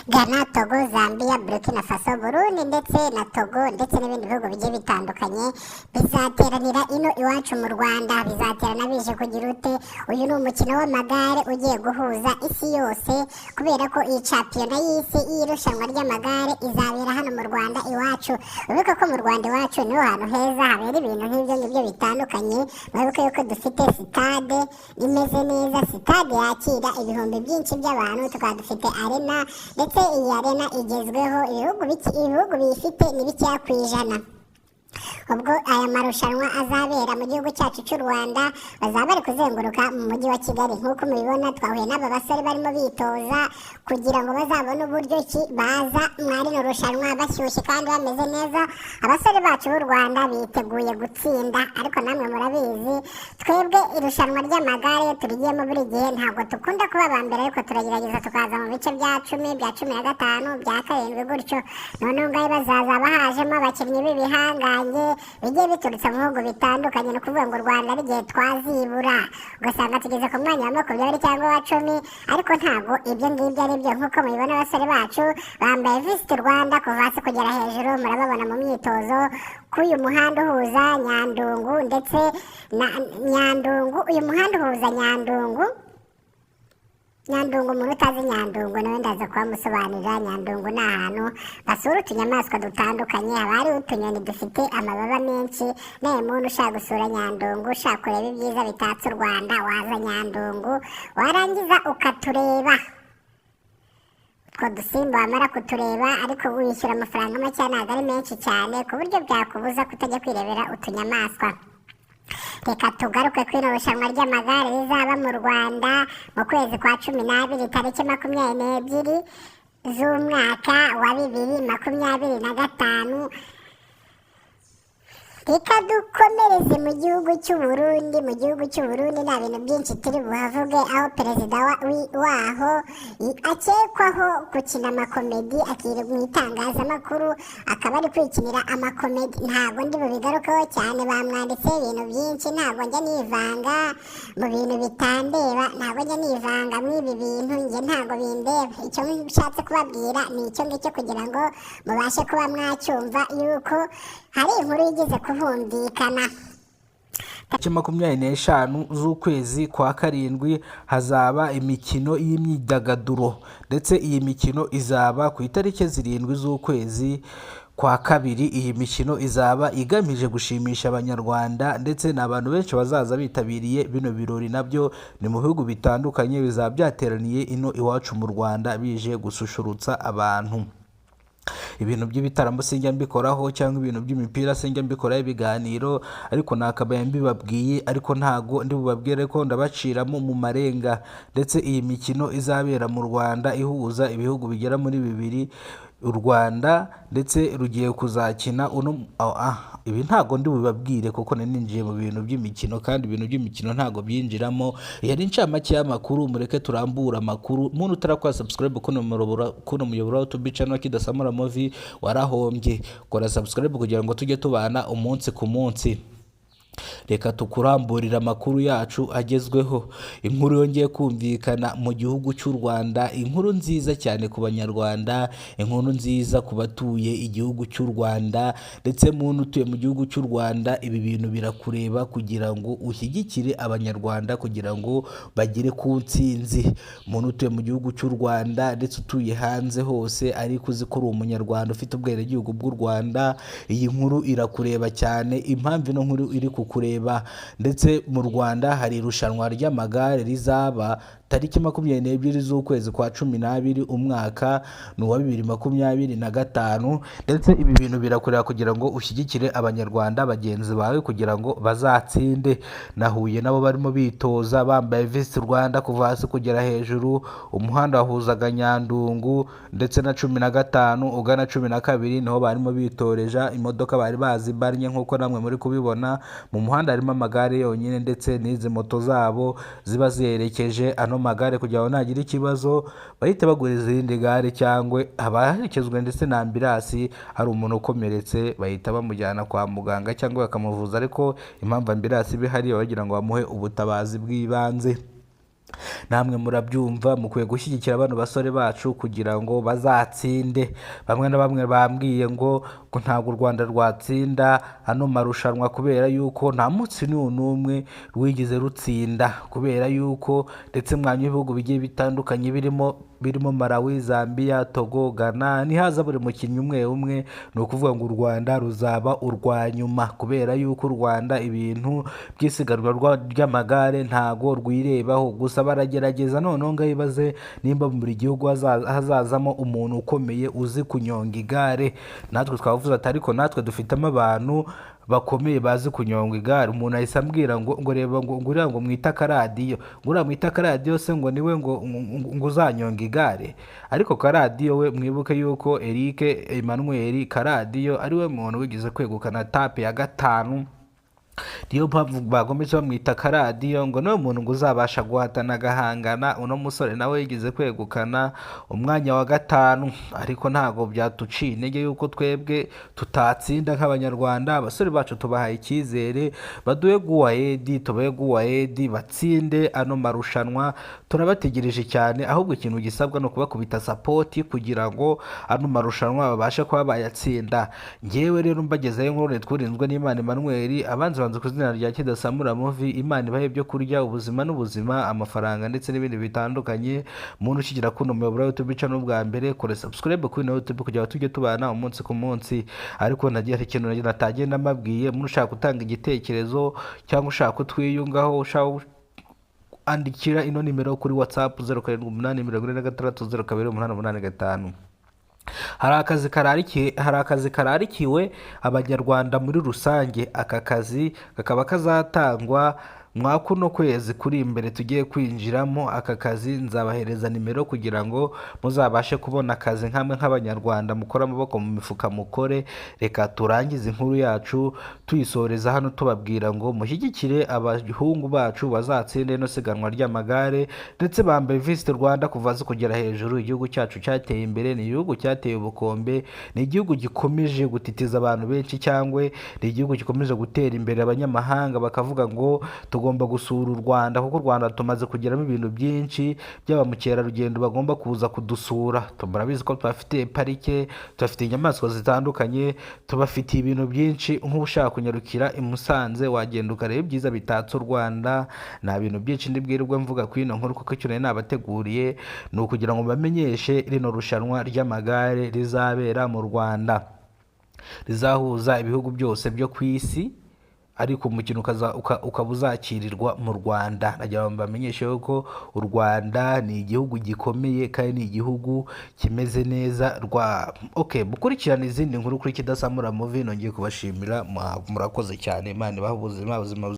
Ghana, Togo, Zambia, Burkina Faso, Burundi ndetse na Togo, ndetse n'ibindi bihugu bigiye bitandukanye bizateranira ino iwacu mu Rwanda. Bizaterana bije kugira ute? Uyu ni umukino w'amagare ugiye guhuza isi yose, kubera ko iyi shampiyona y'isi y'irushanwa ry'amagare izabera hano mu Rwanda iwacu. Wibuke ko mu Rwanda iwacu niho hantu heza habera ibintu nk'ibyo ngibyo bitandukanye. Mwibuke yuko dufite sitade imeze neza, sitade yakira ibihumbi byinshi by'abantu, tukaba dufite arena, ndetse iyi arena igezweho. Ibihugu biyifite ni bikeya ku ijana. Ubwo aya marushanwa azabera mu gihugu cyacu cy'u Rwanda, bazaba bari kuzenguruka mu mujyi wa Kigali. Nk'uko mubibona, twahuye n'aba basore barimo bitoza kugira ngo bazabone uburyo ki baza muri rino rushanwa bashyushye kandi bameze neza. Abasore bacu b'u Rwanda biteguye gutsinda, ariko namwe murabizi, twebwe irushanwa ry'amagare iyo turigiyemo buri gihe ntabwo dukunda kuba aba mbere, ariko turagerageza tukaza mu bice bya 10, bya 15, bya 7 gutyo. Noneho ngaho bazaza bahajemo abakinnyi b'ibihangange bigiye biturutse mu bihugu bitandukanye. Ni ukuvuga ngo u Rwanda ari igihe twazibura, ugasanga tugeze ku mwanya wa 20 cyangwa wa 10, ariko ntabwo ibyo ngibyo ari byo. Nk'uko mubibona, abasore bacu bambaye Visit Rwanda kuva hasi kugera hejuru. Murababona mu myitozo k'uyu muhanda uhuza Nyandungu ndetse na Nyandungu. Uyu muhanda uhuza Nyandungu. Nyandungu, umuntu utazi Nyandungu nawe ndaza kubamusobanurira. Nyandungu ni ahantu basura utunyamaswa dutandukanye, haba hariho utunyoni dufite amababa menshi. Nawe muntu ushaka gusura Nyandungu, ushaka kureba ibyiza bitatse u Rwanda, waza Nyandungu, warangiza ukatureba utwo dusimba. Wamara kutureba, ariko wishyura amafaranga make, ntabwo ari menshi cyane ku buryo byakubuza kutajya kwirebera utunyamaswa. Reka tugaruke kuri ino rushanwa ry'amagare rizaba mu Rwanda mu kwezi kwa 12, tariki 22 z'umwaka wa 2025. Reka dukomereze mu gihugu cy'u Burundi. Mu gihugu cy'u Burundi nta bintu byinshi turi buhavuge, aho perezida waho akekwaho gukina amakomedi, akirirwa mu itangazamakuru akaba ari kwikinira amakomedi. Ntabwo ndi bubigarukeho cyane, bamwanditseho ibintu byinshi. Ntabwo njya nivanga mu bintu bitandeba, ntabwo njya nivanga muri ibi bintu, njye ntabwo bindeba. Icyo nshatse kubabwira ni icyo ngicyo, kugira ngo mubashe kuba mwacyumva yuko hari inkuru yigeze kuhumvikana. Tariki 25 z'ukwezi kwa karindwi hazaba imikino y'imyidagaduro, ndetse iyi mikino izaba ku itariki 7 z'ukwezi kwa kabiri. Iyi mikino izaba igamije gushimisha Abanyarwanda, ndetse n'abantu benshi bazaza bitabiriye bino birori. Nabyo ni mu bihugu bitandukanye bizaba byateraniye ino iwacu mu Rwanda, bije gususurutsa abantu. Ibintu by'ibitaramo sinjya mbikoraho, cyangwa ibintu by'imipira sinjya mbikoraho ibiganiro, ariko nakabaye mbibabwiye, ariko ntago ndi bubabwire ko ndabaciramo mu marenga. Ndetse iyi mikino izabera mu Rwanda ihuza ibihugu bigera muri bibiri. U Rwanda ndetse rugiye kuzakina uno ibi ntago ndi bubabwire kuko nari ninjiye mu bintu by'imikino, kandi ibintu by'imikino ntago byinjiramo. Yari incamake y'amakuru. Mureke turambure amakuru. Muntu utarakora subscribe kuno muyoboro wa YouTube channel Kidasamura Movie, warahombye. Kora subscribe kugira ngo tujye tubana umunsi ku munsi. Reka tukuramburire amakuru yacu agezweho. Inkuru yongeye kumvikana mu gihugu cy'u Rwanda, inkuru nziza cyane ku Banyarwanda, inkuru nziza ku batuye igihugu cy'u Rwanda. Ndetse muntu utuye mu gihugu cy'u Rwanda, ibi bintu birakureba kugira ngo ushyigikire Abanyarwanda kugira ngo bagere ku ntsinzi. Muntu utuye mu gihugu cy'u Rwanda ndetse utuye hanze hose, ariko uzi ko uri Umunyarwanda ufite ubwenegihugu bw'u Rwanda, iyi nkuru irakureba cyane. Impamvu ino nkuru iri kukureba, ndetse mu Rwanda hari irushanwa ry'amagare rizaba tariki 22 z'ukwezi kwa 12, umwaka ni uwa 2025. Ndetse ibi bintu birakureba kugira ngo ushyigikire Abanyarwanda bagenzi bawe kugira ngo bazatsinde. Nahuye nabo barimo bitoza, bambaye Visit Rwanda kuva hasi kugera hejuru. Umuhanda wahuzaga Nyandungu ndetse na 15 ugana 12 niho barimo bitoreja. Imodoka bari bazibannye nk'uko namwe muri kubibona. Mu muhanda harimo amagare yonyine, ndetse n'izi moto zabo ziba ziherekeje ano magare kugira ngo nagira ikibazo bahite bagura izindi gare, cyangwa abaherekezwa ndetse na ambulance. Hari umuntu ukomeretse, bahita bamujyana kwa muganga cyangwa bakamuvuza, ariko impamvu ambulance iba ihari baba bagira ngo bamuhe ubutabazi bw'ibanze. Namwe murabyumva, mukwiye gushyigikira bano basore bacu kugira ngo bazatsinde. Bamwe na bamwe bambwiye ngo ntabwo u Rwanda rwatsinda ano marushanwa kubera yuko nta munsi n'uyu n'umwe rwigeze rutsinda, kubera yuko ndetse mwanya ibihugu bigiye bitandukanye birimo Malawi, Zambia, Togo, Ghana, nihaza buri mukinnyi umwe umwe, ni ukuvuga ngo u Rwanda ruzaba urwa nyuma, kubera yuko u Rwanda ibintu by'isiganwa ry'amagare ntago rwirebaho. Gusa baragerageza. Noneho ngaho ibaze nimba buri gihugu hazazamo umuntu ukomeye uzi kunyonga igare. Natwe twavuze ati ariko natwe dufitemo abantu bakomeye bazi kunyonga igare. Umuntu ahise ambwira ngo reba ngo uriya ngo mwita akaradiyo, ngo uriya mwita akaradiyo se ngo niwe ngo uzanyonga igare. Ariko Karadiyo we, mwibuke yuko Eric Emmanuel Karadiyo ariwe muntu wigeze kwegukana étape ya gatanu, niyo mpamvu bagomeje bamwita Karadiyo, ngo niwe muntu ngo uzabasha guhatana agahangana. Uno musore nawe yigeze kwegukana umwanya wa gatanu, ariko ntabwo byatuciye intege yuko twebwe tutatsinda nk'Abanyarwanda. Abasore bacu tubahaye icyizere, baduhe go ahead, tubahe go ahead, batsinde ano marushanwa, turabategereje cyane. Ahubwo ikintu gisabwa ni ukubakubita support kugira ngo ano marushanwa babashe kuba bayatsinda. Ngewe rero mbagezeho inkuru, twurinzwe n'Imana Emmanuel, abanzi banze ku izina rya Kidasamura Movie. Imana ibahe ibyo kurya, ubuzima n'ubuzima, amafaranga ndetse n'ibindi bitandukanye. Muntu ukigira kuno muyoboro wa YouTube channel bwa mbere, kore subscribe kuri ino YouTube kugira ngo tujye tubana umunsi ku munsi. Ariko nagiye hari ikintu natagenda mbabwiye: umuntu ushaka gutanga igitekerezo cyangwa ushaka kutwiyungaho, ushaka andikira ino nimero kuri WhatsApp: 0784602885. Hari akazi kararikiwe Abanyarwanda muri rusange. Aka kazi kakaba kazatangwa mwa kuno kwezi kuri imbere tugiye kwinjiramo. Aka kazi nzabahereza nimero kugira ngo muzabashe kubona akazi nkamwe nk'Abanyarwanda, mukore amaboko mu mifuka mukore. Reka turangize inkuru yacu tuyisoreza hano, tubabwira ngo mushyigikire abahungu bacu bazatsinde ino siganwa ry'amagare, ndetse bambaye Visit Rwanda kuva hasi kugera hejuru. Igihugu cyacu cyateye imbere, ni igihugu cyateye ubukombe, ni igihugu gikomeje gutitiza abantu benshi, cyangwa ni igihugu gikomeje gutera imbere, abanyamahanga bakavuga ngo tugomba gusura u Rwanda, kuko u Rwanda tumaze kugeramo ibintu byinshi by'aba mukerarugendo bagomba kuza kudusura. Murabizi ko tubafitiye parike, tubafitiye inyamaswa zitandukanye, tubafitiye ibintu byinshi. Nk'ushaka kunyarukira i Musanze, wagenda ukareba ibyiza bitatse u Rwanda. Nta bintu byinshi ndibwirirwe mvuga kuri ino nkuru, kuko icyo nari nabateguriye ni ukugira ngo mbamenyeshe rino rushanwa ry'amagare rizabera mu Rwanda, rizahuza ibihugu byose byo ku isi, ariko umukino ukaba uzakirirwa mu Rwanda. Nagira ngo mbamenyeshe yuko u Rwanda ni igihugu gikomeye kandi ni igihugu kimeze neza rwa okay. Mukurikirana izindi nkuru kuri Kidasamura Movie. Nongeye kubashimira, murakoze cyane. Imana ibahe ubuzima.